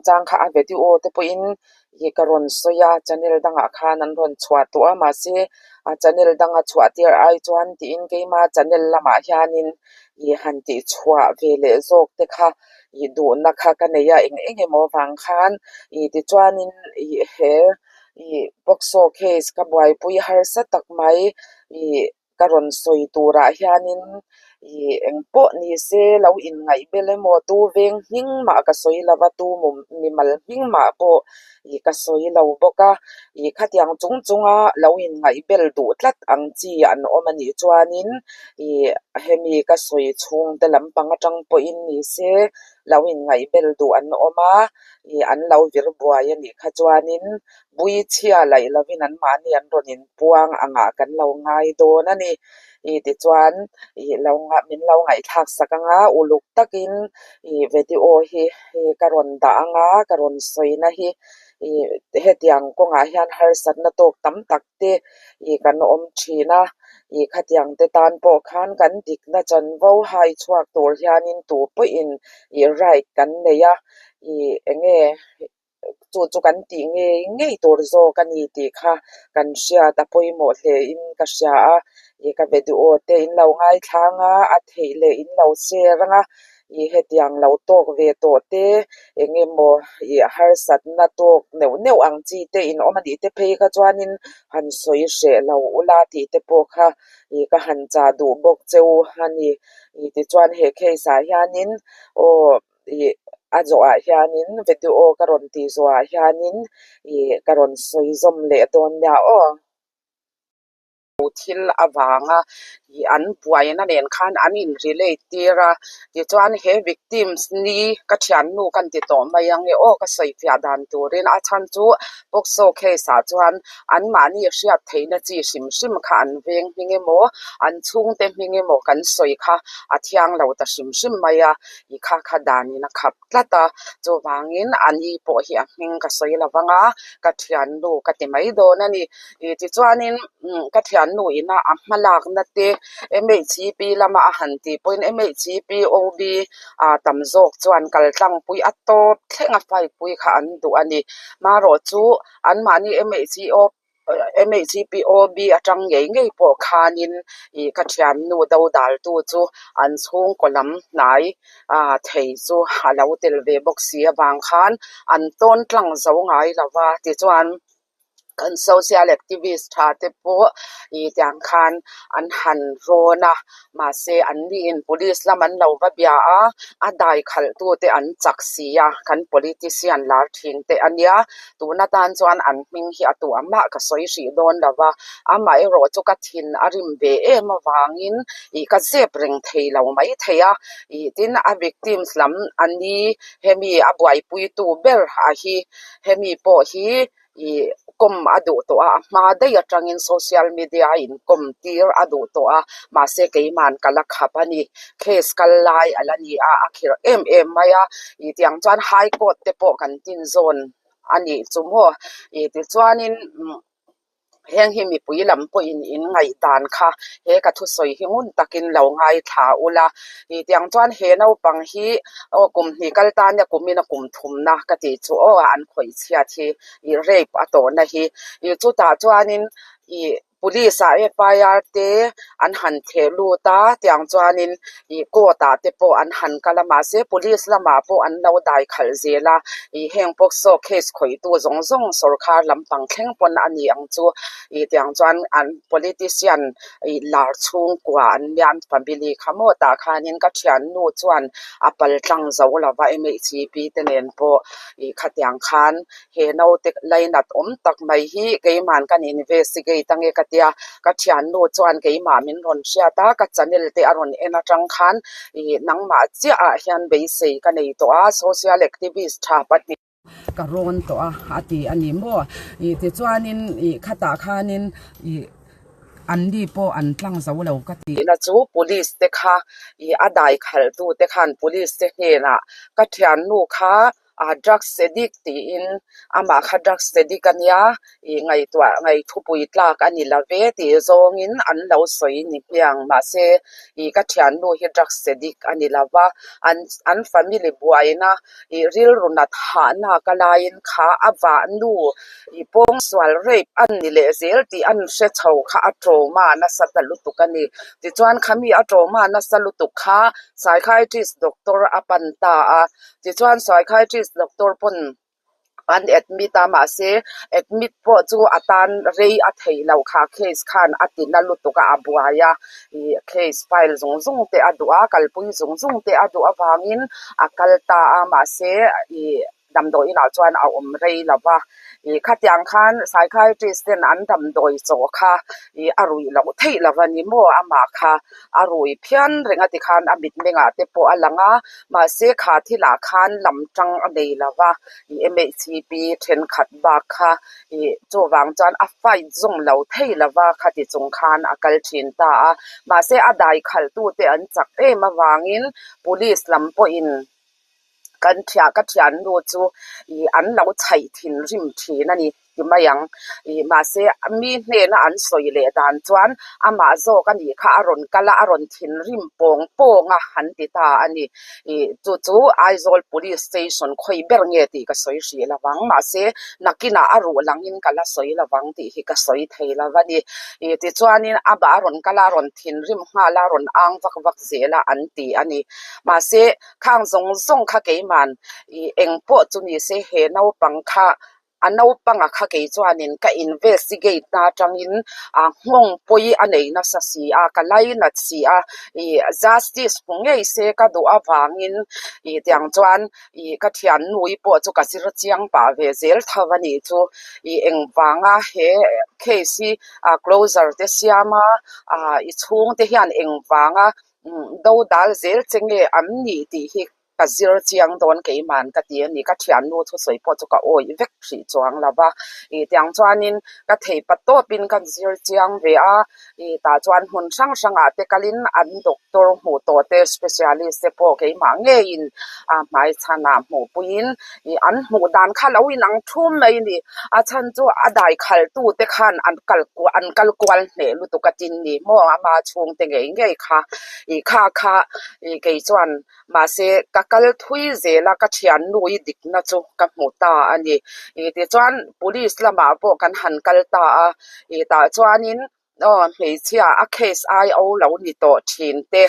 chungchang kha a video te pawhin ih ka rawn sawi a channel dangah khan an rawn chhuah tawh a mahse a channel danga chhuah tir ai chuan tiin keima channel lamah hianin ih han tih chhuah ve leh zawk te kha ih duhna kha ka nei a eng eng emaw vang khan ih tichuanin ih he ih POCSO case ka buaipui harsa tak mai ih ka rawn sawi turah hianin ih eng pawh ni se lo inngaih bel emaw tu veng hming mah ka sawi lo va tu mimal hming mah pawh ih ka sawi lo bawk a ih khatiang chung chunga lo inngaih bel duh tlat ang chi an awm a nih chuanin ih hemi ka sawi chhungte lampang atang pawhin ni se lo inngaih bel duh an awm a ih an lo vir buai a nih kha chuanin Buichhia laih lovin anmahni an rawn inpuang angah kan lo ngai dawn a ni. Ih tichuan ih lo min lo ngaihthlak sak anga uluk takin ih video hi ka rawn dah anga ka rawn sawina hi ih hetiang kawngah hian harsatna tawk tam tak te ih kan awm thin a. Ih khatiang te tan pawh khan kan dikna chanvo hai chhuak tur hianin tu pawhin ih right kan nei a ih eng nge Chu chu kan tih ngei ngei tur zawk a ni tih kha kan hriat a pawimawh hle in ka hria a, ih ka video te in lo ngaithlang a, a theih leh in lo share ang a, ih hetiang lo tawk ve tawh te eng emaw ih harsatna tawk neuh neuh ang chi te in awm a nih te phei kha chuanin han sawi hreh lo ula tih te pawh kha ih ka han chah duh bawk cheu a ni. Ih tichuan he case ah hianin aw. Ih a zawhah hianin video ka rawn tih zawhah hianin ih ka rawn sawi zawm leh dawn nia aw. Thil avanga ih an buaina nen khan an in relate tir a, tichuan he victims ni ka thiannu kan ti tawh mai ang e aw ka sawi fiah dan turin a chhan chu POCSO case ah chuan anmahni hriat theihna chi hrim hrim kha an veng hming emaw an chhungte hming emaw kan sawi kha a thiang lo ta hrim hrim mai a. I kha kha danin a khap tlat a, chuvangin a ni pawh hi a hming ka sawi lo vang a, ka thiannu ka ti mai dawn a ni. Ih tichuanin ka thiannu ina a hma lakna te MHCP lama a han tih pawhin MHCP OB ah tam zawk chuan kal tlangpui a tawp thleng a fight pui kha an duh a ni. Marawh chu anmahni MHCO MHCPOB atang ngei ngei pawh khanin ih ka thiannu dodaltu chu an chhungkaw lam hnai ah thei chu a lo tel ve bawk si avang khan an tawn tlang zo ngai lo va tichuan kan social activist tha te pawh ih tiang khan an han rawn a mahse an niin police lam an lo va bia a a dai khalh tute an chak si a kan politician lar thin te a nia. Tun atan chuan an hming hi a tuah mah ka sawi hrih dawn lo va, amaherawh chu ka thin a rim ve em avangin ih ka zep reng thei lo mai thei a, ih tin a victims lam a ni hemi a buaipuitu ber a hi hemi pawh hi ih kawm a duh tawh a, a hma daih atangin social media a inkawm tir a duh tawh a, mahse keiman ka la khap a ni, case kal lai a la ni a, a khirh em em mai a, ih tiang chuan high court te pawh kan tin zawn a nih chu maw ih tichuanin heng hi mipui lam pawhin in ngaihdan kha he ka thusawi hi ngun takin lo ngaithla ula ih tiang chuan he naupang hi aw kum hnih kal tan nia kumin a kum thumna ka tih chu aw an khawih chhiat hi ih rape a tawhna hi ih chutah chuanin ih. Police ah FIR te an han theh lut a tiang chuanin ih court ah te pawh an han kal a mahse police lamah pawh an lo dai khalh zel a ih heng POCSO case khawih tu zawng zawng sawrkhar lampang thleng pawn a ni ang chu ih tiang chuan an politician ih lar chhungkua an nia an family kha maw tah khanin ka thiannu chuan a pal tlang zo lova MHCP te nen pawh ih khatiang khan He naute lainat awm tak mai hi keiman kan investigate ange ka tia, ka thiannu chuan keimah min rawn hriat a, ka channel te a rawn en atang khan ih nangmah chiah ah hian beisei ka nei tawh a, social activist tha pahnih ka rawn tawh a a ti a ni maw? Ih tichuanin ih khatah khanin ih an ni pawh an tlang zo lo ka ti. Na chu police te kha ih a dai khalh tu te khan police te hnenah ka thiannu kha. ah drugs addict tiin amah kha drugs addict a nia ih ngaihtuah ngaihthupui tlak a ni lo ve tih zawngin an lo sawi ni hmiang mahse ih ka thiannu hi drugs addict a ni lo va an an family buaina ih rilru nat hahna ka laiin kha a vahnu ih pawngsual rape a ni leh zel tih an hre chho kha a trauma nasa ta lutuk a ni tichuan khami a trauma nasa lutuk kha psychiatrist doctor a pan ta a tichuan psychiatrist doctor pawn an admit a mahse admit pawh chu a tan rei a theih loh kha case khan a ti na lutuk a a buai a ih case file zawng zawng te a duh a kalpui zawng zawng te a duh avangin a kal ta a mahse ih damdawi inah chuan a awm rei lo va ih khatiang khan psychiatrist ten an damdawi chawh kha ih a ruih loh theih lo a ni maw amah kha a rui phian reng a tikhan a mitmengah te pawh a lang a mahse kha thilah khan lam tang a nei lo va ih M_H_P thenkhat bak kha ih chuvang chuan a fight zawng lo thei lo va khati chung khan a kal thin ta a mahse a dai khalh tute an chak em avangin police lam pawhin Kan thiah ka thiannu chu ih an lo chhaih thinrim thin a ni ti mai ang. Ih mahse mi hnena an sawi leh dan chuan amah zawk a nih kha a rawn kal a, a rawn thinrim pawng pawng a han ti ta a ni. Ih chu chu Aizawl Police Station khawi ber nge tih ka sawi hrih lo vang. Mahse nakinah a ruh langin ka la sawi lo vang tih hi ka sawi thei lo a ni. Ih tichuanin amah a rawn kal a, a rawn thinrim nghal a, a rawn ang vak vak zel a an ti a ni. Mahse Khang zawng zawng kha keiman ih eng pawh chu ni se he naupang kha a naupanga kha kei chuanin ka investigate na atangin a nghawng pawi a nei nasa si a, ka lainat si a, ih justice hmu ngei se ka duh avangin ih tiang chuan ih ka thiannui pawh chu ka zir chiang pah ve zel tho a nih chu ih engvanga he case hi a closure te siam a, ah i chhungte hian engvanga Do dal zel che nge an nih tih hi ka zir chiang dawn keiman ka ti a ni. Ka thiannu thusawi pawh chu ka awih vek hrih chuang lo va. Ih tiang chuanin ka thei pa tawpin ka zir chiang ve a, ih tah chuan hmun hrang hrangah te kalin an doctor hmuh tawh te specialist te pawh keimah ngeiin a hmaichhanah hmuhpuiin ih an hmuh dan kha lo inang thum mai a ni. A chhan chu a dai khaltu te khan an kal an kal kual hneh lutuk a tin ni maw ama chhungte ngei ngei kha ih kha kha ih kei chuan mahse ka kal thui zel a ka thiannui dikna chu ka hmu ta a ni. Ih tichuan police lamah pawh kan han kal ta a ih tah chuanin Aw hmeichhia a case ai o lo ni tawh thin te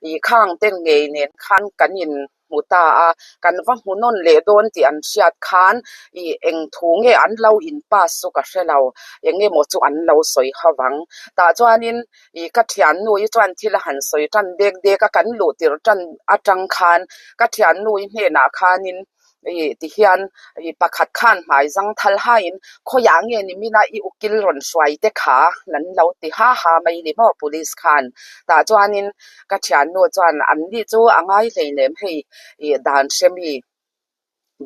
ih khang te ngei nen khan kan in hmu ta a, kan va hmu nawn leh dawn tih an hriat khan ih eng thu nge an lo in pass chu ka hre lo, eng emaw chu an lo sawi ho vang. Tah chuanin ih ka thiannu hi chuan thil a han sawi tan dek dek a, kan luh tirh tan atang khan ka thiannu hi hnenah khanin Ih ti hian ih pakhat khan hmai zang thal haiin khawiah nge ni mina i ukil rawn hruai te kha an lo ti ha ha mai ni maw police khan tah chuanin ka thiannu chuan an ni chu a ngai hleinem hei ih dan hre mi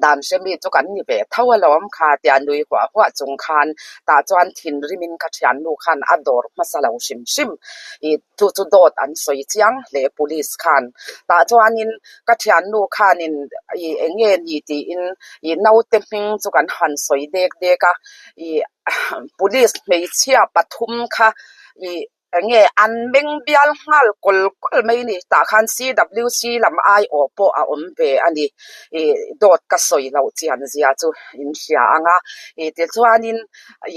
dan hre mi chu kan ni ve tho alawm kha tia nui huah huah chung khan tah chuan thinrimin ka thiannu khan a dawr hmasa lo hrim hrim ih Chu chu dawt an sawi chiang hle police khan. Tah chuanin ka thiannu khanin ih eng nge ni tiin ih naute hming chu kan han sawi dek dek a, ih police hmeichhia pathum kha ih eng nge an meng bial nghal kawl kawl mai a ni. Tah khan CWC lam aiawh pawh a awm ve a ni. Ih dawt ka sawi loh chian zia chu in hria ang a. Ih tichuanin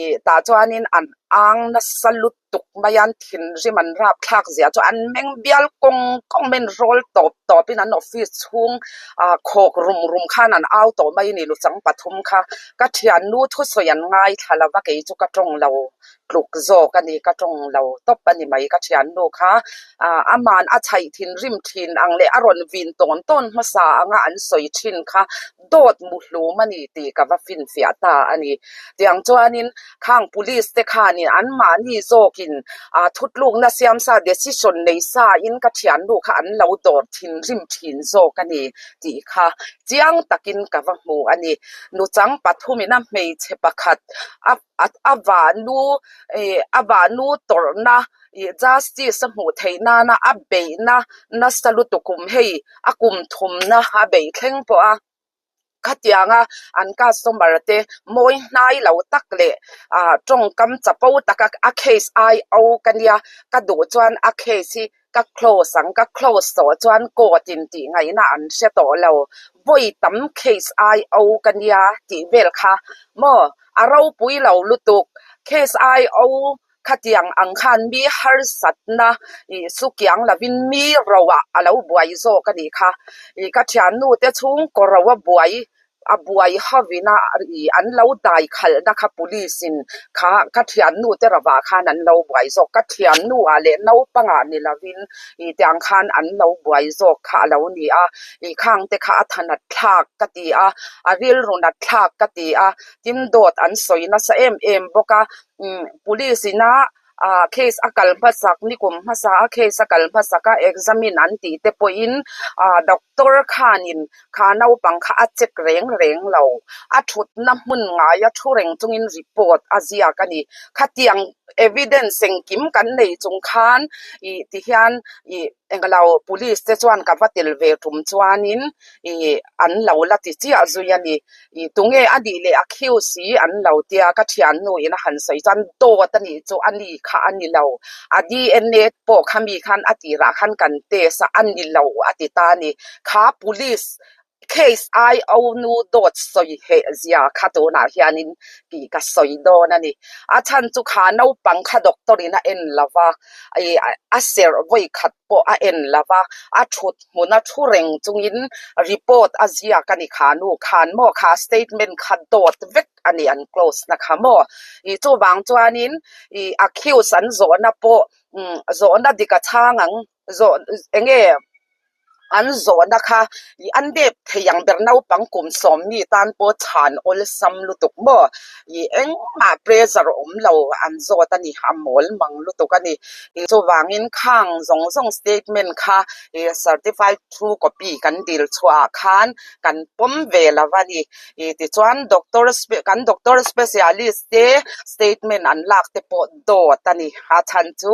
ih tah chuanin an ang nasa lut tuk mai a, an thinrim an rapthlak zia chu an meng bial kawng kawng mai a, an rawl tawp tawp in an office chhung ah khawk rum rum khan an au tawh mai a ni luchang pathum kha ka thiannu thusawi an ngaithla lo va kei chu ka tawng lo tluk zawk a ni ka tawng lo tawp a ni mai ka thiannu kha ah aman a chhaih thinrim thin ang leh a rawn vin tawn tawn hmasa anga an sawi thin kha dawt muhlum a ni tih ka va finfiah ta a ni. Tiang chuanin khang police te khanin anmahni zawkin ah thutlukna siam sa decision nei sa in ka thiannu kha an lo dawr thinrim thin zawk a ni tih kha chiang takin ka va hmu a ni. Nuchang pathumin a hmeichhe pakhat a a vahnu ih a vahnu tawrhna ih justice a hmuh theih nana a beihna nasa lutuk kum hei a kum thumna a beih thleng pawh a. Khatianga an customer te mawi hnai lo tak leh ah tawngkam chapo taka a case IO ka nia ka duh chuan a case hi ka close ang ka close tawh chuan court in tih ngaihna an hre tawh lo vawi tam case IO ka nia tih vel kha maw a ropui lo lutuk case IO Khatiang ang khan mi harsatna ih su kiang lovin mi roah a lo buai zawk a nih kha. Ih ka thiannu te chhungkaw ro a buai a buai hovin a ih an lo dai khalhna kha police in kha ka thiannu te rovah khan an lo buai zawk. Ka thiannu ah leh naupangah ni lovin ih tiang khan an lo buai zawk kha a lo ni a. Ih khang te kha a thanat thlak ka ti a, a rilru nat thlak ka ti a, tin dawt an sawi nasa em em bawk a. Police ina ah case a kal hmasak nikum hmasa a case a kal hmasak a examine an tih te pawhin ah doctor khanin kha naupang kha a check reng reng lo a thutna hmun ngaia thu reng chungin report a ziak a ni khatiang evidence engkim kan nei chung khan ih tihian ih englo police te chuan ka va tel ve tum chuanin ih an lo la ti chiah zui a ni. Ih tunge a nih leh a khiu si an lo tia ka thiannu in a han sawi chuan dawt a nih chu a ni kha a ni lo. A DNA pawh kha mi khan a tirah khan kan test a, a ni lo a ti ta a ni. Kha police case IO nu dawt sawi heh zia kha tunah hianin tih ka sawi dawn a ni. A chhan chu kha naupang kha doctor in a en lo va, ih a serh vawi khat pawh a en lo va, a thut hmuna thu reng chungin report a ziak a ni kha nu khan maw kha statement kha dawt vek a ni an close na kha maw ih chuvang chuanin ih accuse an zawhna pawh umm zawhna dik a chhang ang zawh enge an zawhna kha ih an dep thei ang ber naupang kum sawm mi tan pawh chhan awlsam lutuk maw ih engmah pressure awm lo an zawt a ni a mawl mang lutuk a ni ih chuvangin khang zawng zawng statement kha Ih certified true copy kan dil chhuah ah khan kan pawm ve lo a ni. Ih tichuan doctor kan doctor specialist te statement an lak te pawh dawt a ni. A chhan chu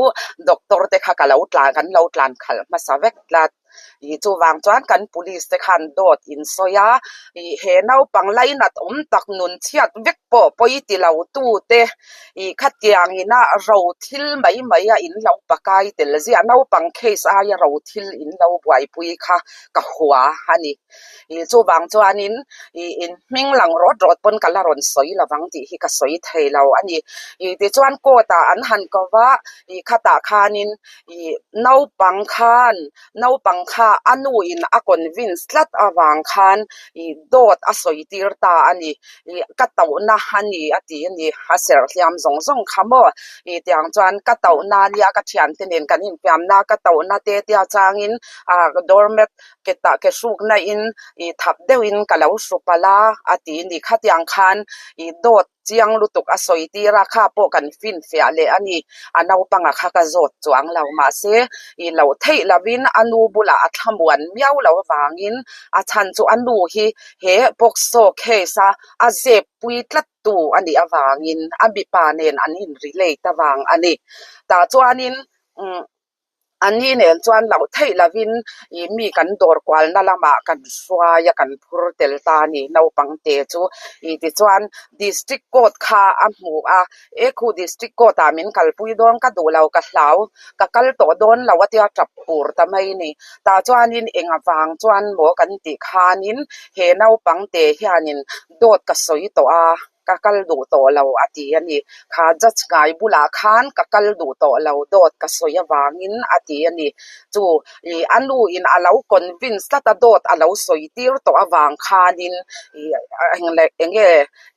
doctor te kha ka lo tlan kan lo tlan khalh hmasa vek tlat. Ih chuvang chuan kan police te khan dawt in sawi a, ih he naupang lainat awm tak nun chhiat vek pawh pawi ti lo tu te Ih khatiang ina ro thil mai mai a in lo pakai tel ziah naupang case aia ro thil in lo buaipui kha ka hua a ni. Ih chuvang chuanin ih in hming lang rawt rawt pawn ka la rawn sawi lovang tih hi ka sawi thei lo a ni. Ih tichuan court ah an han ko va, ih khatah khanin ih naupang khan naupang kha a nu in a convince tlat avang khan ih dawt a sawi tir ta a ni. Ih ka tauhna a ni a ti a ni, a serh hliam zawng zawng kha maw? Ih tiang chuan ka tauhna nia ka thiante nen kan infiamna ka tauhna te tia changin ah doormat ke tah ke hrukna in ih thap deuhin ka lo hru palh a a ti a ni. Khatiang khan ih dawt chiang lutuk a sawi tir a, kha pawh kan finfiah leh a ni. A naupanga kha ka zawt chuang lo mahse ih loh theih lovin a nu bulah a thlamuan miau lo avangin a chhan chu a nu hi He POCSO case a a zep pui tlat tu a nih avangin a mipa nen an in relate avang a ni. Tah chuanin umm a ni nen chuan loh theih lovin ih mi kan dawr kualna lamah kan hruai a kan phur tel ta a ni naupang te chu. Ih tichuan district court kha a hmu a, e khu district court ah min kalpui dawn ka duh lo ka hlau ka kal tawh dawn lo a tia tap pur ta mai a ni. Tah chuanin eng avang chuan maw kan tih khanin he naupang te hianin dawt ka sawi tawh a, ka kal duh tawh lo a ti a ni. Kha judge ngai bulah khan ka kal duh tawh lo dawt ka sawi avangin a ti a ni. Chu ih a nu in a lo convince tlat a dawt a lo sawi tir tawh avang khanin ih eng leh eng nge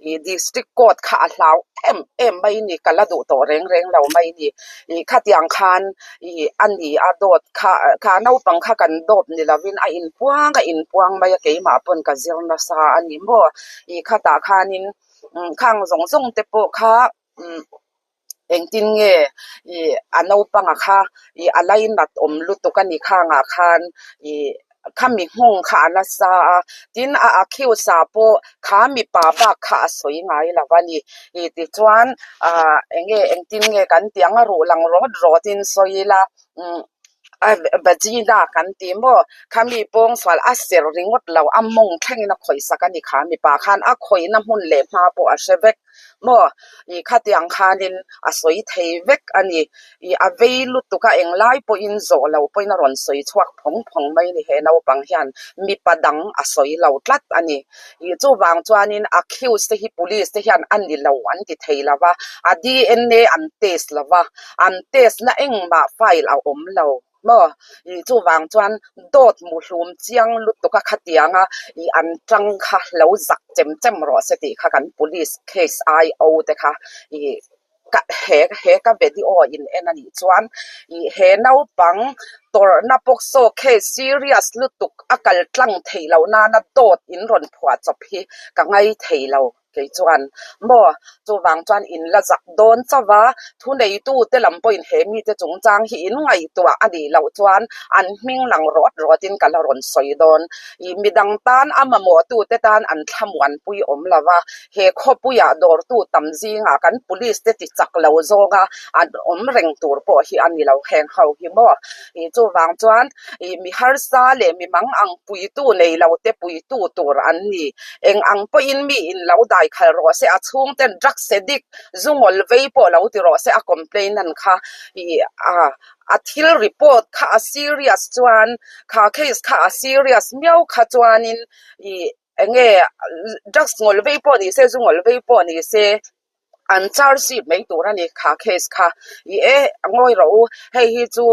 Ih district court kha a hlau em em mai ni, ka la duh tawh reng reng lo mai ni. Ih khatiang khan ih a ni a dawt kha kha naupang kha kan dawp ni lovin a inpuang a inpuang mai a keimah pawn ka zir nasa a ni maw. Ih khatah khanin khang zawng zawng te pawh kha umm. Engtin nge ih a naupanga kha ih a lainat awm lutuk a ni khangah khan ih khami nghawng kha a nasa a, tin a accuse ah pawh kha mipa bak kha a sawi ngai lo a ni. Ih tichuan ah eng nge engtin nge kan tih ang a ruh lang rawt rawt in sawi ila umm. A vagina kan ti maw? Khami pawngsual a ser ringawt lo, a mawng thlengin a khawih sak a ni kha mipa khan a khawihna hmun leh hma pawh a hre vek maw? Ih khatiang khanin a sawi thei vek a ni. Ih a vei lutuk a, englai pawhin zawh lo pawhin a rawn sawi chhuak phawng phawng mai ni he naupang hian mipa dang a sawi lo tlat a ni. Ih chuvang chuanin accused te hi police te hian a ni lo an ti thei lo va, a DNA an test lo va, an test na engmah file a awm lo maw? Ih chuvang chuan dawt muhlum chiang lutuk a khatiang a ih an tang kha lo zak chem chem rawh se tih kha kan police case IO te kha ih Ka he he ka video in en a nih chuan ih he naupang tawrhna POCSO case serious lutuk a kal tlang theih loh nana dawt in rawn phuah chawp hi ka ngai thei lo kei chuan maw chuvang chuan in la zak dawn chauh a thuneitu te lam pawhin he mite chungchang hi in ngaihtuah a nih loh chuan an hming lang rawt rawt in ka la rawn sawi dawn ih midang tan a mamawh tute tan an thlamuanpui awm lo va. He khawpuiah dawrtu tam zingah kan police te ti chak lo zawnga an awm reng tur pawh hi a ni lo heng ho hi maw. Ih chuvang chuan ih mi harsa leh mi mang ang puitu nei lo te puitu tur an ni. Eng ang pawhin mi in lo dai khalh rawh se a chhungten drugs addict zu ngawl vei pawh lo ti rawh se a complainant kha ih a a thil report kha a serious chuan kha case kha a serious miau kha chuanin ih Eng nge drugs ngawl vei pawh ni se, zu ngawl vei pawh ni se, an charge sheet mai tur a ni kha case kha. Ih e, ngawi rawh u, hei hi chu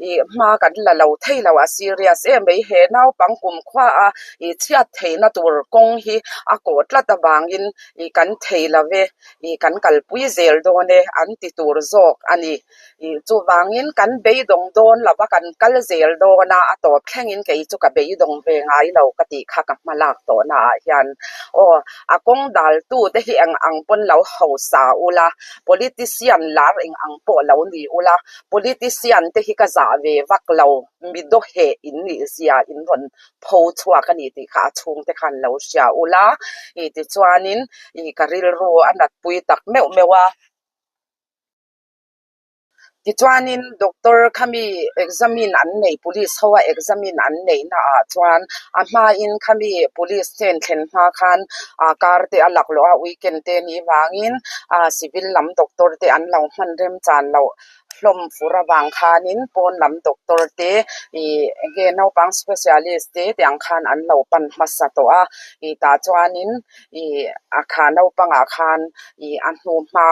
ih hma kan la lo thei lo a serious em mai. He naupang kumkhua a ih chhiat theihna tur kawng hi a kawh tlat avangin ih kan thei lo ve, ih kan kalpui zel dawn e an ti tur zawk a ni. Ih chuvangin kan beidawng dawn lo va, kan kal zel dawn a, a tawp thlengin kei chu ka beidawng ve ngai lo ka tih kha ka hma lak tawhna ah hian aw a kawng daltu te hi eng ang pawn lo hausa ula, politician lar eng ang pawh lo ni ula, politician te hi ka zah ve vak lo, mi dawheh in nih zia in rawn pho chhuak a ni tih kha a chhungte khan lo hria ula, ih tichuanin ih ka rilru a natpui tak meuh meuh a. Tichuanin doctor khami examine an nei police ho a examine an neih na ah chuan a hmain khami police hnen thlen hma khan ah car te a laklawh a weekend te ni vangin ah civil lam doctor te an lo hman rem chan loh hlawm fur avang khanin pawn lam doctor te ih enge naupang specialist te tiang khan an lo pan hmasa tawh a ih tah chuanin ih a kha naupangah khan ih a hnuhma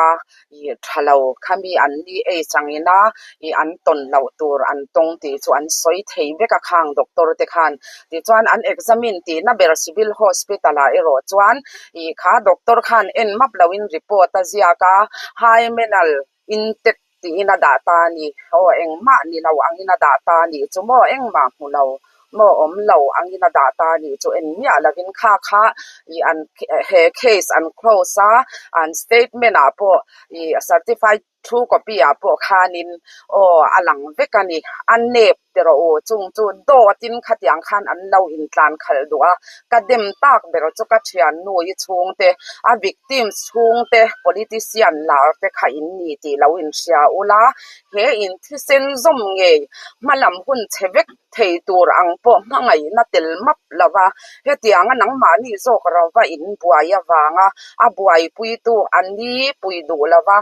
Ih tha lo khami an ni ei changin a ih an tawn loh tur an tawng tih chu an sawi thei vek a khang doctor te khan tichuan an examine tihna ber civil hospital ah erawh chuan ih kha doctor khan en map loin report a ziak a hymenal intact tiin a dah ta a ni aw engmah ni lo angin a dah ta a nih chu maw engmah hmu lo maw awm lo angin a dah ta a nih chu en miah lovin kha kha ih an he case an close a an statement ah pawh ih certified true copy ah pawh khanin aw a lang vek a ni a nep ti rawh u chung chu dawt in khatiang khan an lo intlan khalh duh a ka dem tak ber chu ka thiannu i chhungte a victims chhungte politician lar te kha in ni tih lo inhria ula he in thisen zawm ngei hmalam hun chhe vek Thei tur ang pawh hmangaihna tel map lo va, hetianga nangmahni zawk rova in buai avanga a buaipuitu a ni pui duh lo va,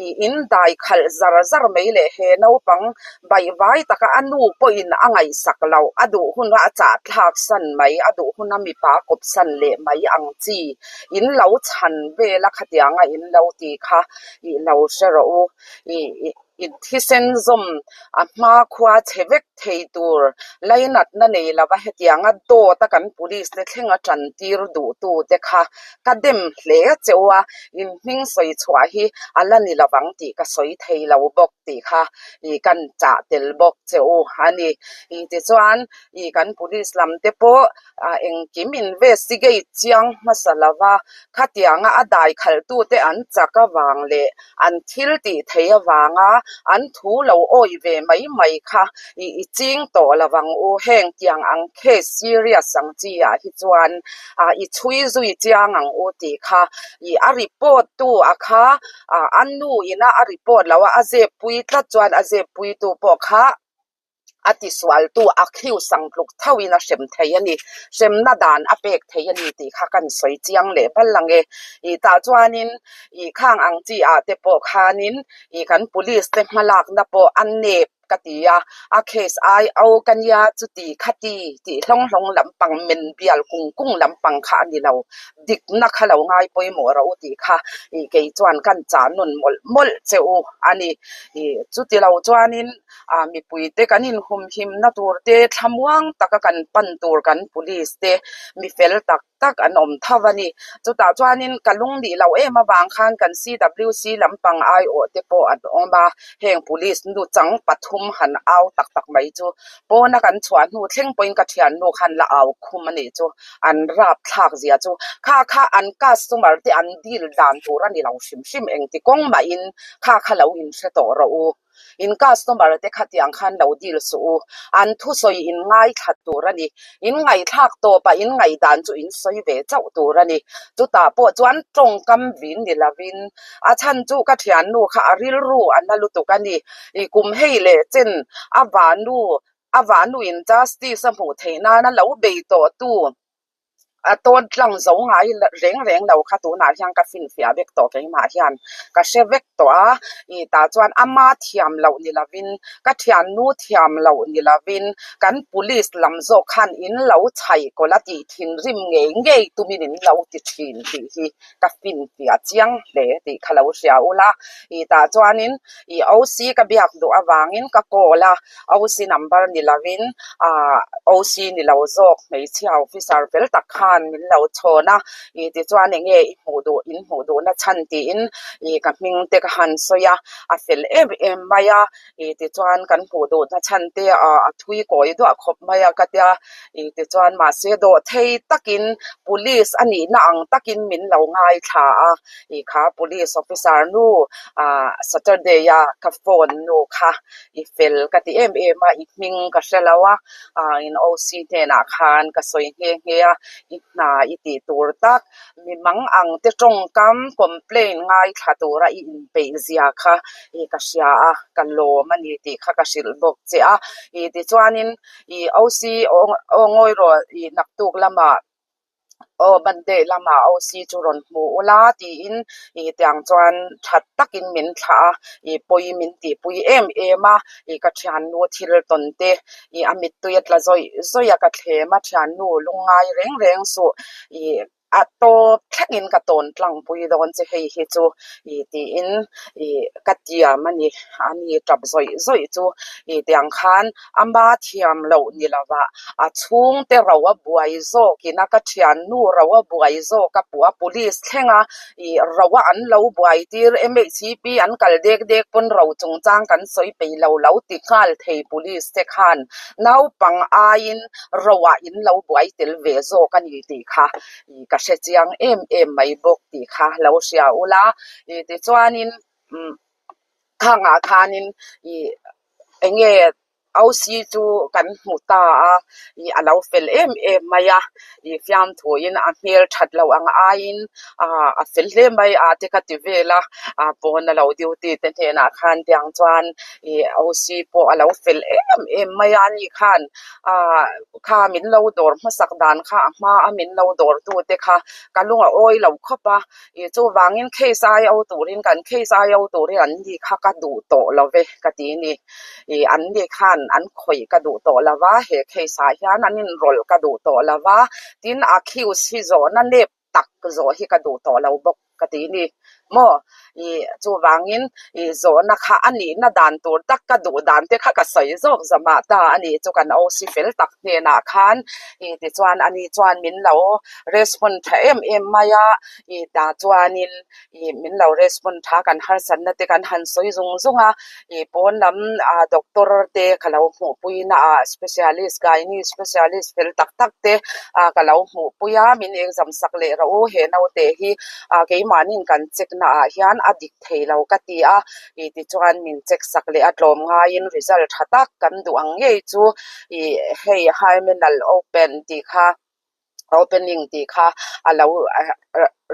ih in dai khalh zar zar mai leh he naupang baihvai taka a nu pawhin a ngaihsak loh, a duh huna a chah thlak san mai, a duh huna mipa kawp san leh mai ang chi in lo chhan vel a khatianga in lo ti kha ih lo hre rawh u, ih. I thisen zawm a hma khua chhe vek thei tur lainatna nei lova hetianga dawt a kan police te thlenga tan tir duh tu te kha ka dem hle che u a, in hming sawi chhuah hi a la ni lovang tih ka sawi thei lo bawk tih kha i kan chah tel bawk che u a ni. I tichuan i kan police lam te pawh engkim investigate chiang hmasa lova khatianga a dai khalh tu te an chak avang leh An thil tih theih avanga an thu lo awih ve mai mai kha i i ching tawh lo ang u. Heng tiang ang case serious ang chi ah hi chuan i chhui zui chiang ang u tih kha i a report tu a kha a nu ina a report lo a, a zep pui tlat chuan a zep pui tu pawh kha. A tisualtu a khiusang tluk thoin a hrem thei a ni, hremna dan a pek thei a ni tih kha kan sawi chiang leh bal ang e. Ih tah chuanin ih khang ang chi ah te pawh khanin ih kan police te hmalakna pawh a nep ka ti a, a case ai o ka nia chuti khati tih hlawng hlawng lampang men bial kung kung lampang kha a ni lo, dikna kha lo ngai pawimawh rawh u tih kha ih kei chuan kan chah nawn mawlh mawlh che u a ni. Ih chuti lo chuanin Ah mipuite kan inhumhimna tur te, thlamuang taka kan pan tur kan police te mi fel tak tak an awm tho a ni. Chutah chuanin ka lung nih loh em avang khan kan CWC lampang aiawh te pawh an awm a, heng police nuchang pathum han au tak tak mai chu pawna kan chhuah hnu thleng pawhin ka thiannu khan la au khum a nih chu, an rapthlak zia chu kha kha an customer te an deal dan tur a ni lo hrim hrim engti kawng mahin kha kha lo inhre tawh rawh u. In customer te khatiang khan lo deal suh u, an thusawi in ngaithla tur a ni. In ngaihthlak tawpah in ngaihdan chu in sawi ve chauh tur a ni. Chutah pawh chuan tawngkam vin ni lovin a chhan chu ka thiannu kha a rilru a na lutuk a ni. I kum hei leh chen a vahnu a vahnu in justice a hmuh theih nana lo bei tawh tu A tawn tlang zo ngai reng reng lo kha tunah hian ka finfiah vek tawh keimah hian ka hre vek tawh a, ih tah chuan ama thiam loh ni lovin ka thiannu thiam loh ni lovin kan police lam zawk khan in lo chhaih kawlh a tih thinrim ngei ngei tumin in lo ti thin tih hi ka finfiah chiang hle tih kha lo hria ula, ih tah chuanin ih OC ka biak duh avangin ka call a, OC number ni lovin ah OC ni lo zawk hmeichhia officer fel tak khan min lo chhawn a, ih tichuan eng nge i hmuh duh in hmuh duhna chhan tiin ih ka hming te ka han sawi a, a fel em em mai a, ih tichuan kan hmuh duhna chhan te ah a thui kawi duah khawp mai a ka tia ih tichuan mahse dawhthei takin police a nihna ang takin min lo ngaithla a ih kha police officer nu ah Saturday a ka phone nu kha i fel ka ti em em a i hming ka hre lo a ah in OC hnenah khan ka sawi nghe nghe a i hna i tih tur tak Mi mang ang te tawngkam complain ngaithla tura i inpeih zia kha i ka hria a, ka lawm a ni tih kha ka hrilh bawk che a. I tichuanin i OC aw ngawi rawh i naktuk lamah aw Monday lamah OC chu rawn hmu ula tiin i tiang chuan that takin min thlah a, i pawi min tihpui em em a, i ka thiannu thil tawn te i a mittui a tla zawih zawih a ka thlem a thiannu lungngai reng reng suh i a tawp thlengin ka tawn tlangpui dawn che hei hi chu i tiin i ka tiam a ni a ni tap zawih zawih chu i tiang khan ama thiam loh ni lova a chhungte ro a buai zawkin a ka thiannu ro a buai zawk a puh a police thleng a i ro a an lo buai tir MHCP an kal dek dek pawn ro chungchang kan sawi peih lo lo ti nghal thei police te khan naupang aiin ro ah in lo buai tel ve zawk a ni tih kha i ka hre chiang em em mai bawk tih kha lo hria ula i tichuanin umm khangah khanin i eng nge OC chu kan hmu ta a, ih a lo fel em em mai a, ih fiamthuin a hmel that loh ang aiin ah a fel hle mai a te ka ti vel a, ah pawn a lo duty te hnenah khan tiang chuan ih OC pawh a lo fel em em mai a ni khan ah kha min lo dawr hmasak dan kha a hma a min lo dawr tu te kha ka lung a awi lo khawp a, ih chuvangin case ai o turin kan case ai o turin an ni kha ka duh tawh lo ve ka ti a ni. Ih an ni khan an khawih ka duh tawh lo va, he case ah hian an inrawlh ka duh tawh lo va, tin accuse hi zawhna nep tak zawh hi ka duh tawh lo bawk ka ti ni maw? Ih chuvangin ih zawhna kha a nihna dan tur tak ka duh dan te kha ka sawi zawk zamah ta a nih chu kan OC fel tak hnenah khan ih tichuan ani chuan min lo respond tha em em mai a, ih tah chuanin ih min lo respond tha kan harsatna te kan han sawi zung zung a ih pawn lam ah doctor te ka lo hmuhpui na ah specialist gynae specialist fel tak tak te ah ka lo hmuhpui a min exam sak leh rawh u he naute hi ah keimahniin kan check na ah hian a dik thei lo ka ti a ih tichuan min check sak leh a tlawm ngaiin result tha tak kan duh ang ngei chu ih hei hymenal open tih kha. Opening tih kha a lo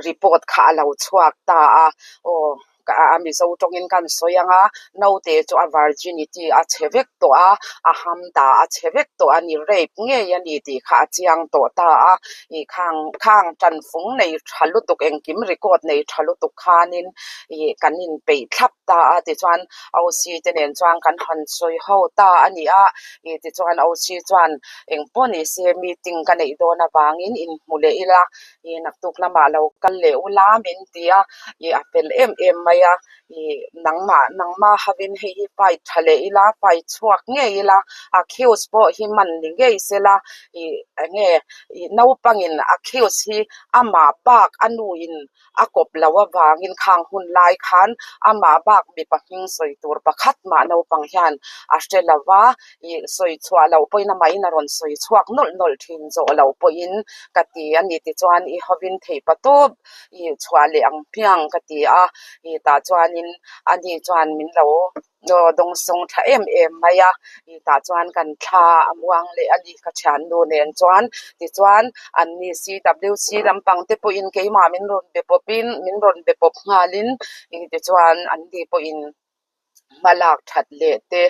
report kha a lo chhuak ta a, aw a Mizo tawngin kan sawi ang a, naute chu a virginity a chhe vek tawh a, a hamda a chhe vek tawh a ni, rape ngei a ni tih kha a chiang tawh ta a, ih khang khang tanfung nei tha lutuk engkim record nei tha lutuk khanin ih kan inpeih thlap ta a, tichuan OC te nen chuan kan han sawi ho ta a ni a, ih tichuan OC chuan engpawh ni se meeting ka neih dawn avangin inhmu leh ila ih naktuk lamah lo kal leh ula min ti a, ih a fel em em mai a, ih nangmah nangmah hovin hei hi fight tha leh ila fight chhuak ngei ila accuse pawh hi man ni ngei sela ih eng nge ih naupangin accuse hi amah bak a nuin a kawp loh avangin khang hun lai khan amah bak mipa hming sawi tur pakhat mah naupang hian a hre lo va, ih sawi chhuah loh pawhin amahin a rawn sawi chhuak nawlh nawlh thin zawh loh pawhin ka ti a ni. Tichuan i hovin theih patawp ih chhuah leh ang hmiang ka ti a, ih tah chuanin ani chuan min lo Aw dawngsawng tha em em mai a, ih tah chuan kan thla a muang leh a ni ka thiannu nen chuan tichuan an ni CWC lampang te pawhin keimah min rawn be pawpin min rawn be pawp nghalin ih tichuan an ni pawhin hma lak that leh te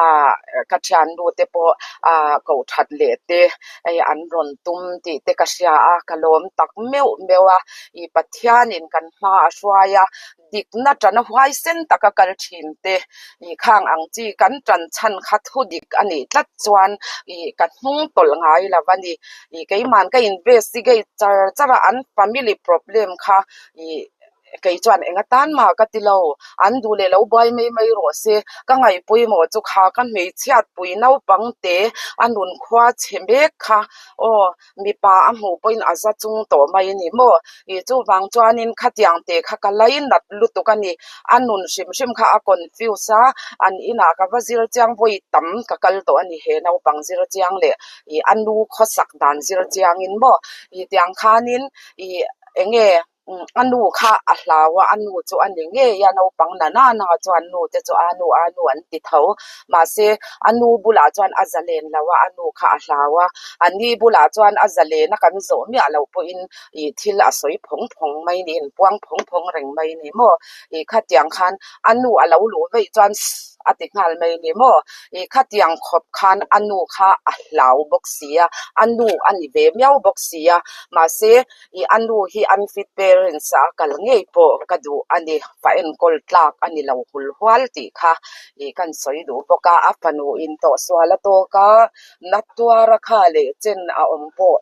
ah ka thiannu te pawh ah koh that leh te hei an rawn tum tih te ka hria a ka lawm tak meuh meuh a ih Pathianin kan hma a hruai a. Dikna ṭana huaisen taka kal ṭhin te ih khang ang chi kan ṭan chhan kha thu dik a nih tlat chuan ih ka hnung tawlh ngai lo a ni. Ih keiman ka investigate char char a, an family problem kha ih kei chuan eng atan mah ka ti lo, an duh leh lo buai mai mai rawh se, ka ngaihpawimawh chu kha ka hmeichhiatpui naupang te a nun khua chhe mek kha aw Mipa a hmuh pawhin a za chung tawh mai a ni maw? Ih chuvang chuanin khatiang teh kha ka lai nat lutuk a ni. A nun hrim hrim kha a confuse a, an inah ka va zir chiang vawi tam ka kal tawh a ni he naupang zir chiang leh ih a nu khawsak dan zir chiangin maw? Ih tiang khanin ih eng nge A nu kha a hlau a, a nu chu a ni ngei a, naupang na na na chuan nu te chu a nu a nu an ti tho. Mahse, a nu bulah chuan a zalen lo a, a nu kha a hlau a, a ni bulah chuan a zalen a kan zawh miah loh pawhin ih thil a sawi phawng phawng mai ni, inpuang phawng phawng reng mai ni maw? Ih khatiang khan a nu a lo luh veih chuan sss a ti nghal mai ni maw? Ih khatiang khawp khan a nu kha a hlau bawk si a, a nu a ni ve miau bawk si a, mahse, I a nu hi unfit parents a kal ngei pawh ka duh a ni, fa enkawl tlak a ni lo hul hual tih kha i kan sawi duh bawk a, a fanu in tawhsual a tawk a, na tuara kha leh chen a awm pawh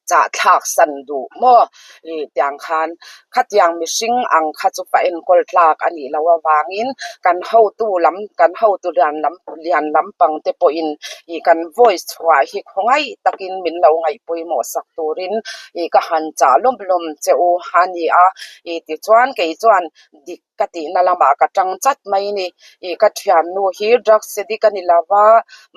chah thlak san duh maw? I tiang khan khatiang mihring ang kha chu fa enkawl tlak a nih loh avangin kan hotu lam kan hotu lian lam lian lampang te pawhin i kan voice chhuah hi khawngaih takin min lo ngaihpawimawh sak turin ih ka han chah lawm lawm che u a ni a, ih tichuan kei chuan dik ka tihna lamah ka tang chat mai ni, ih ka thiannu hi drugs addict a ni lo va,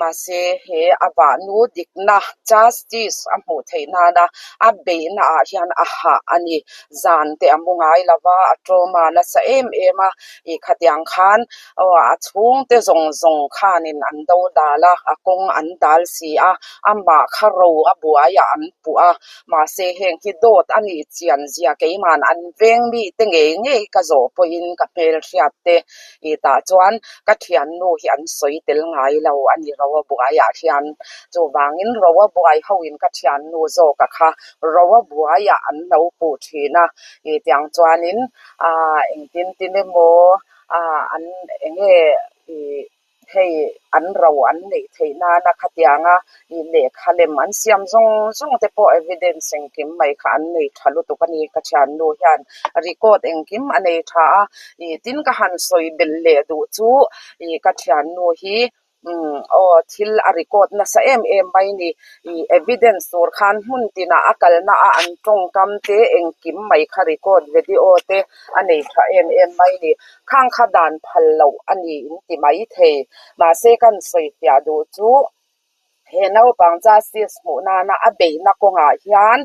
mahse he a vahnu dikna justice a hmuh theih nana a beihna ah hian a hah a ni, zan te a mu ngai lo va, a trauma nasa em em a, ih khatiang khan aw a chhungte zawng zawng khanin an do dal a, a kawng an dal si a, amah kha ro a buaiah an puh a, mahse heng hi dawt a nih chian zia keiman an veng mite ngei ngei ka zawh pawhin ka hmelhriat te ih tah chuan ka thiannu hi an sawi tel ngai lo a ni ro a buaiah hian chuvangin ro a buai hoin ka thiannu zawka kha ro a buaiah an lo puh thin a ih tiang chuanin ah engtin tin emaw ah an eng nge ih Hei an ro an neih theih nana khatianga ih lehkha lem an siam zawng zawng te pawh evidence engkim mai kha an nei tha lutuk a ni. Ka thiannu hian record engkim a nei tha a, ih tin ka han sawi belh leh duh chu ih ka thiannu hi umm aw thil a record nasa em em mai ni. Ih evidence tur khan hmun tinah a kalna a an tawngkam te engkim mai kha record video te a nei tha em em mai ni. Khang kha dan phal loh a ni in ti mai thei. Mahse kan sawifiah duh chu he naupang justice hmuh nana a beihna kawngah hian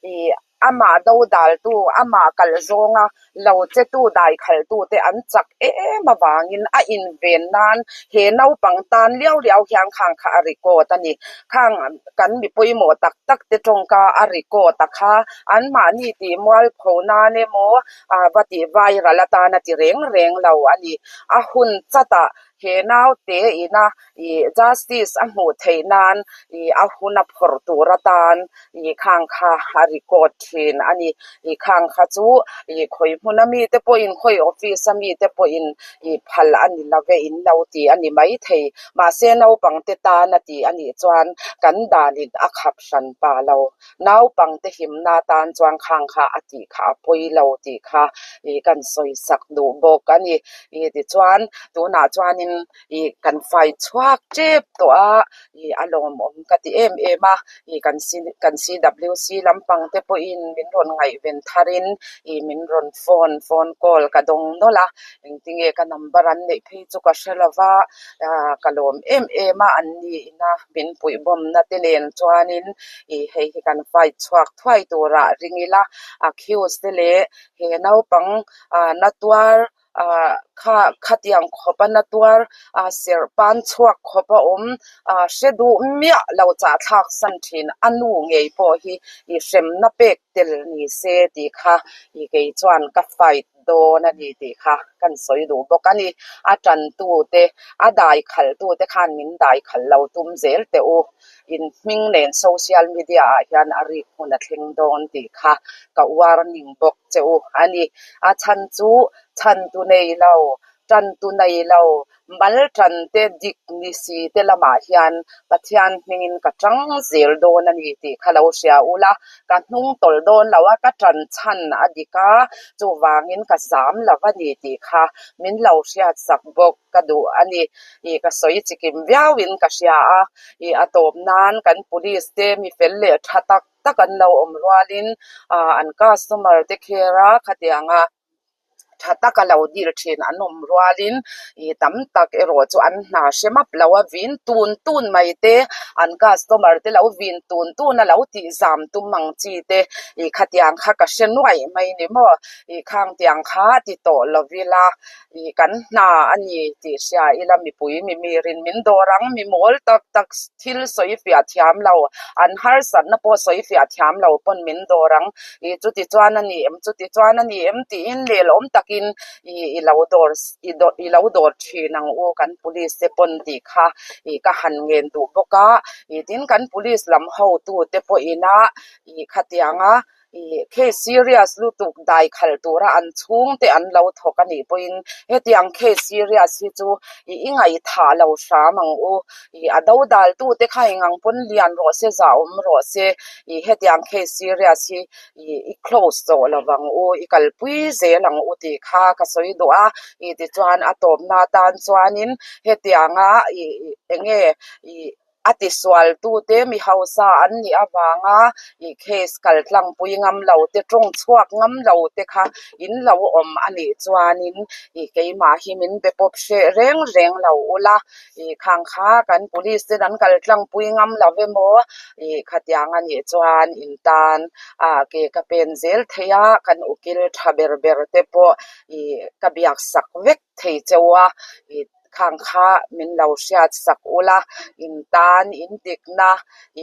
ih amah dodaltu, amah kalh zawnga Lo chetu daikhaltute an chak em avangin a inven nan he naupang tan liau liau hian khang kha a record a ni. Khang kan mi pawimawh tak tak te tawngka a record a kha anmahni tih mualpho nan emaw va tih viral atan a ti reng reng lo a ni. A hun chatah he naute ina ih justice a hmuh theih nan ih a hun a phawrh tur atan ih khang kha a record thin a ni. Ih khang kha chu ih khawi hmuna mite pawhin khawi office a mite pawhin ih phal a ni lo ve in lo ti a ni maithei. Mahse naupangte tan a ti a nih chuan kan danin a khap hran pah lo. Naupangte himna atan chuan khang kha a tih kha a pawi lo tih kha ih kan sawi sak duh bawk a ni. Ih tichuan tunah chuanin ih kan fai chhuak tep tawh a, ih a lawmawm ka ti em em a, ih kan kan CWC lampang te pawhin min rawn ngaihven tharin ih min rawn phone phone call ka dawng nawlh a, engtinge ka number an neih phei chu ka hre lo va, ah ka lawm em em a an ni ina min puihbawmna te nen chuanin ih hei hi kan fai chhuak thuai turah ring ila accuse te leh he naupang ah na tuar ah kha khatiang khawp a na tuar ah serh pan chhuak khawp a awm ah hre duh miah lo chah thlak san thin a nu ngei pawh hi ih hremna pek tel ni se tih kha ih kei chuan ka fight dawn a ni tih kha kan sawi duh bawk a ni. A tantu te a dai khalh tu te khan min dai khalh lo tum zel teh u. In hming nen social media ah hian a rik hmun a thleng dawn tih kha ka warning bawk che u a ni. A chhan chu chhantu nei lo, tantu nei lo, mal tan te dik ni si te lamah hian Pathian hmingin ka tang zel dawn a ni tih kha lo hria ula, ka hnung tawlh dawn lo a, ka tan chhan a dik a, chuvangin ka zam lo a ni tih kha min lo hriatsak bawk ka duh a ni. Ih ka sawi chikim viauin ka hria a, ih a tawp nan kan police te mi fel leh tha tak tak an lo awm rualin ah an customer te kher a khatianga tha taka lo dil thin an awm rualin ih tam tak erawh chu an hna hre map lo a vin tun tun mai te an customer te lo vin tun tun a lo tih zam tum ang chi te ih khatiang kha ka hre nuaih mai ni maw ih khang tiang kha ti tawh lo ila Ih kan hna a ni tih hria ila mipui mimirin min dawr ang, mi mawl tak tak thil sawi fiah thiam lo, an harsatna pawh sawi fiah thiam lo pawn min dawr ang. Ih chuti chuan a ni em, chuti chuan a ni em tiin lelawm takin ih i lo dawr i lo dawr thin ang u kan police te pawn tih kha ih ka han ngen duh bawk a. Ih tin kan police lam hotute pawhina ih khatianga Ih case serious lutuk dai khalh tura an chhungte an lo thawk a nih pawhin hetiang case serious hi chu ih i ngaihthah lo hram ang u. Ih a do daltute kha engang pawn lian rawh se, zahawm rawh se, ih hetiang case serious hi ih i close tawh lo vang u, i kalpui zel ang u tih kha ka sawi duh a. Ih tichuan a tawpna atan chuanin hetianga ih eng nge ih A tisualtute mi hausa an nih avanga ih case kal tlangpui ngam lo te, tawng chhuak ngam lo te kha in lo awm a nih chuanin ih keimah hi min be pawp hreh reng reng lo ula, ih khang kha kan police ten an kal tlangpui ngam lo emaw ih khatiang a nih chuan in tan ah ke ka pen zel thei a, kan ukil tha ber ber te pawh ih ka biak sak vek thei cheu a ih. Khang kha min lo hriat sak ula, in tan in dikna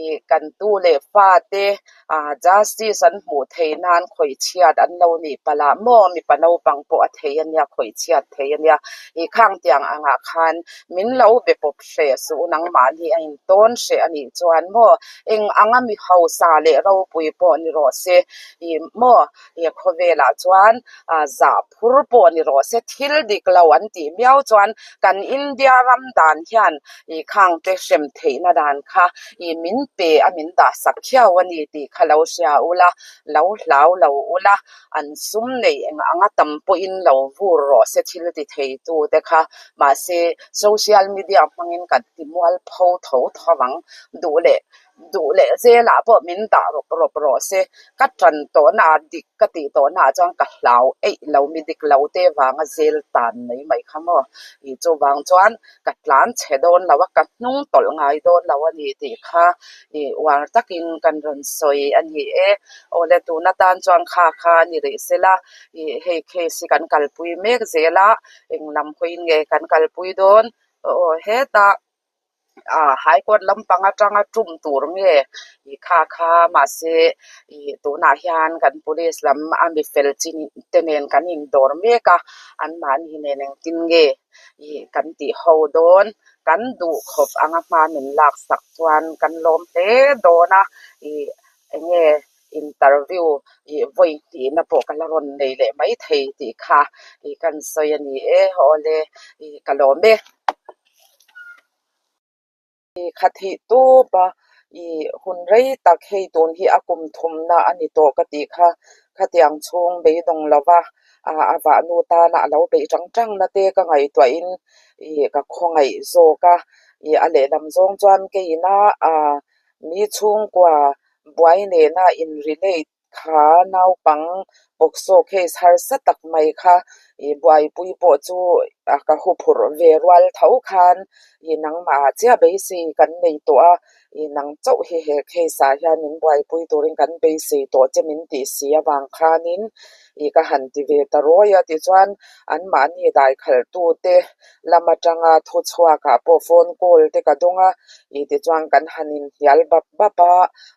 ih kan tu leh fate ah justice an hmuh theih nan khawih chhiat an lo nih palh ah maw mipa naupang pawh a thei a nia khawih chhiat thei a nia ih khang tiang angah khan min lo be pawp hreh suh nangmahni a in tawn hreh a nih chuan maw eng anga mi hausa leh ropui pawh ni rawh se ih maw ih khawvelah chuan ah zah phur pawh ni rawh se, thil dik lo an tih miau chuan kan India ram dan hian ih khang te hrem theihna dan kha ih min pe a min dah sak khiau a ni tih kha lo hria ula, lo hlau lo ula, an sum neih eng anga tam pawhin lo vur rawh se thil ti thei tu te kha mahse social media hmangin kan ti mual pho tho tho ang duh leh. Duh leh zelah pawh min dah rawp rawp rawh se. Ka tan tawhnaah dik ka tih tawhnaah chuan ka hlau eih lo, mi dik lo te vanga zel tan mai mai kha maw. Ih chuvang chuan ka tlan chhe dawn lo a, ka hnung tawlh ngai dawn lo a ni tih kha ih uar takin kan rawn sawi a ni e. Awle tun atan chuan kha kha a ni rih sela, ih hei case hi kan kalpui mek zel a, eng lam hawiin nge kan kalpui dawn? Aw hetah ah High Court lampang atanga tum tur nge ih kha kha mahse ih tunah hian kan police lam a mi fel chin te nen kan indawr mek a, anmahni nen engtin nge ih kan tih ho dawn? Kan duh khawp anga hma min laksak chuan kan lawm hle dawn a, ih eng nge interview ih vawi hnihna pawh ka la rawn nei leh mai thei tih kha ih kan sawi a ni e, awle ih ka lawm e. Ih kha thih tawp a, ih hun rei tak hei tun hi a kum thumna a ni tawh ka tih kha, khatiang chhung beidawng lova a vahnu tana a lo beih tang tangna te ka ngaihtuahin ih ka khawngaih zawk a, ih a lehlam zawng chuan keina ah mi chhungkua buai nena in relate kha naupang POCSO case harsa tak mai kha ih buaipui pawh chu a ka huphurh ve rual tho khan ih nangmah ah chiah beisei kan nei tawh a, ih nang chauh hi he case ah hian min buaipui turin kan beisei tawh che min tih si avang khanin ih ka han ti ve ta rawi a tichuan anmahni daikhalhtute lam atanga thuchhuakah pawh phone call te ka dawng a, ih tichuan kan han inhnial bap bap a,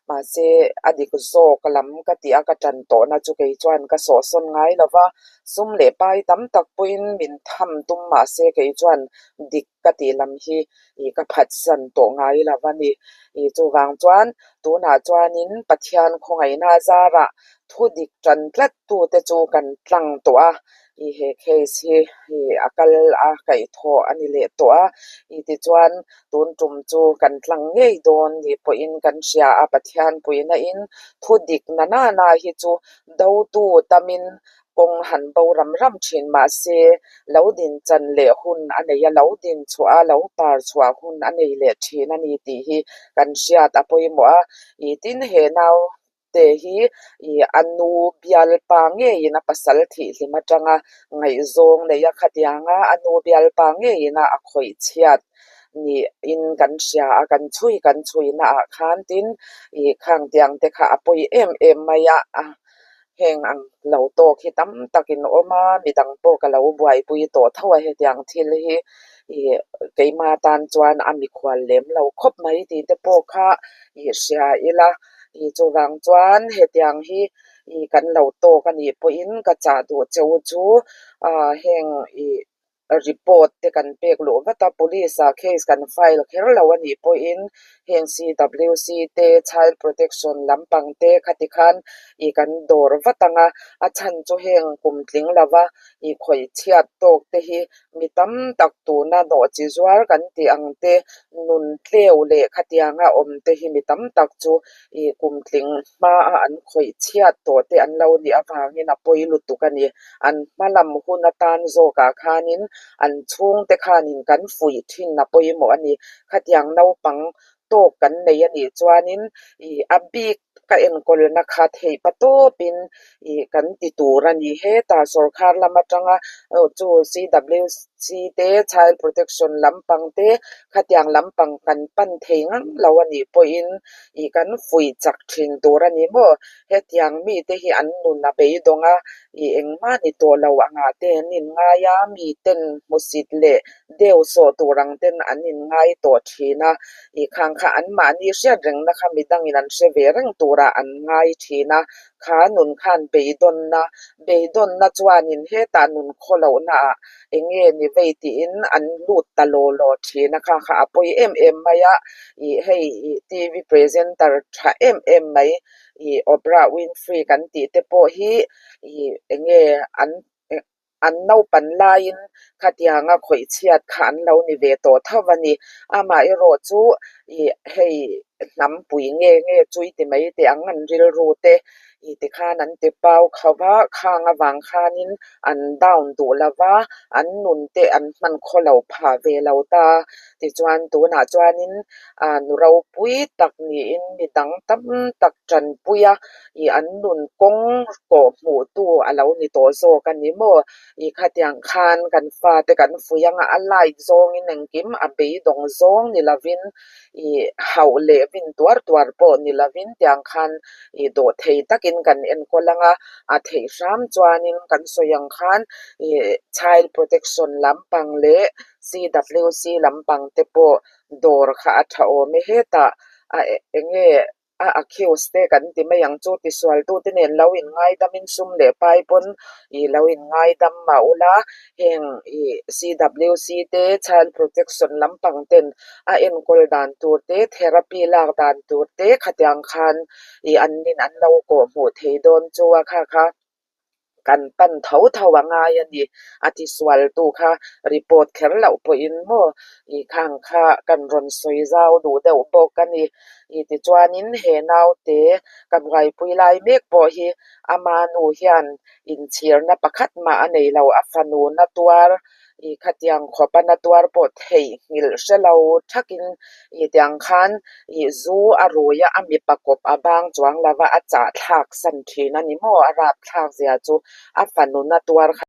mahse a dik zawk lam ka tih a ka tan tawhna chu kei chuan ka sawhsawn ngai lo va, sum leh pai tam tak pawhin min tham tum mahse kei chuan dik ka tih lam hi ih ka phatsan tawh ngai lo a ni. Ih chuvang chuan tunah chuanin Pathian khawngaihna zarah thu dik tan tlat tute chu kan tlang tawh a, ih he case hi ih a kal a kaihthawh a ni leh tawh a, ih tichuan tun tum chu kan tlang ngei dawn nih pawhin kan hria a, Pathian puihna in thu dik na nana hi chu dotu tamin kawng han bo ram ram thin mahse lo din chan leh hun a nei a, lo din chhuah a, lo par chhuah hun a nei leh thin a ni tih hi kan hriat a pawimawh a, ih tin he nau te hi ih a nu bialpa ngeiin a pasal thihhlim atanga ngaihzawng nei a khatianga a nu bialpa ngeiin a khawih chhiat niin kan hria a, kan chhui kan chhui naah khan tin ih khang tiang te kha a pawi em em mai a, heng ang lo tawk hi tam takin awm a, midang pawh ka lo buaipui tawh tho a hetiang thil hi ih keima tan chuan a mikhual lem lo khawp mai tih te pawh kha ih hria ila. Ih chuvang chuan hetiang hi ih kan lo tawk a nih pawhin ka chah duh che u chu ah heng ih report te kan pek luh vat a, police ah case kan file kher lo a nih pawhin heng CWC te child protection lampang te khati khan ih kan dawr vat ang a, a chhan chu heng kum tling lova ih khawih chhiat tawk te hi Mi tam tak tuna nawh chi zuar kan tih ang te, nun tleu leh khatianga awm te hi mi tam tak chu ih kum tling hmaa an khawih chhiat tawh te an lo nih avangin a pawi lutuk a ni. An hma lam hun atan zawkah khanin an chhungte khanin kan fuih thin a pawimawh a ni. Khatiang naupang tawk kan nei a nih chuanin ih a bik ka enkawlna kha theih pa tawpin ih kan ti tur a ni. Hetah sawrkhar lam atanga chu CWC te Child Protection lampang te khatiang lampang kan pan thei ngang lo a nih pawhin ih kan fuih chak thin tur a ni maw? Hetiang mite hi an nun a beidawng a, ih engmah ni tawh lo angah te an inngai a, miten hmusit leh Deu sawh tur ang ten an inngai tawh thin a, ih khang kha anmahni hriat rengna kha midangin an hre ve reng turah an ngai thin a, kha nun khan beidawnna, beidawnna chuanin hetah nun khaw lohnaah eng nge ni vei tiin an lut ta law law thin a, kha kha a pawi em em mai a, ih hei ih TV presenter tha em em mai ih Oprah Winfrey kan tih te pawh hi ih eng nge an An naupan laiin khatianga khawih chhiat kha an lo ni ve tawh tho a ni. Amaherawh chu ih hei Hnampui nge nge chu i ti mai teh ang an rilru te i tikhan an ti pau kho va, khang avang khanin an down duh lo va, an nun te an hman khaw lo phah ve lo ta. Tichuan tunah chuanin nu ropui tak niin mi dang tam tak tanpui a, ih an nun kawng kawh hmuhtu a lo ni tawh zawk a ni maw? Ih khatiang khan kan fate kan fuih anga a light zawngin engkim a beidawng zawng ni lovin ih hauh leh vin tuar tuar pawh ni lovin tiang khan ih dawhthei takin kan enkawl ang a, a theih hram chuanin kan sawi ang khan ih child protection lampang leh CWC lampang te pawh dawr kha a tha awm e hetah a eng nge a accuse te kan ti mai ang chu tisualtute nen lo inngaidam-in sum leh pai pawn ih lo inngaidam mah ula heng ih CWC te child protection lampang ten a enkawl dan tur te therapy lak dan tur te khatiang khan ih an nin an lo kawhhmuh thei dawn chu a kha kha. Kan pan tho tho a ngai a ni. A tisualtu kha report kher loh pawhin maw i khang kha kan rawn sawi zau duh deuh bawk a ni. I tichuanin he naute ka buaipui lai mek pawh hi ama nu hian inchhirna pakhat mah a nei lo, a fanu na tuar I khatiang khawpa na tuar pawh theihnghilh hre lo thakin i tiang khan i zu a rui a, a mipa kawp a bang chuang lova a chah thlak san thin a ni maw? A rapthlak zia chu a fanu na tuar kha.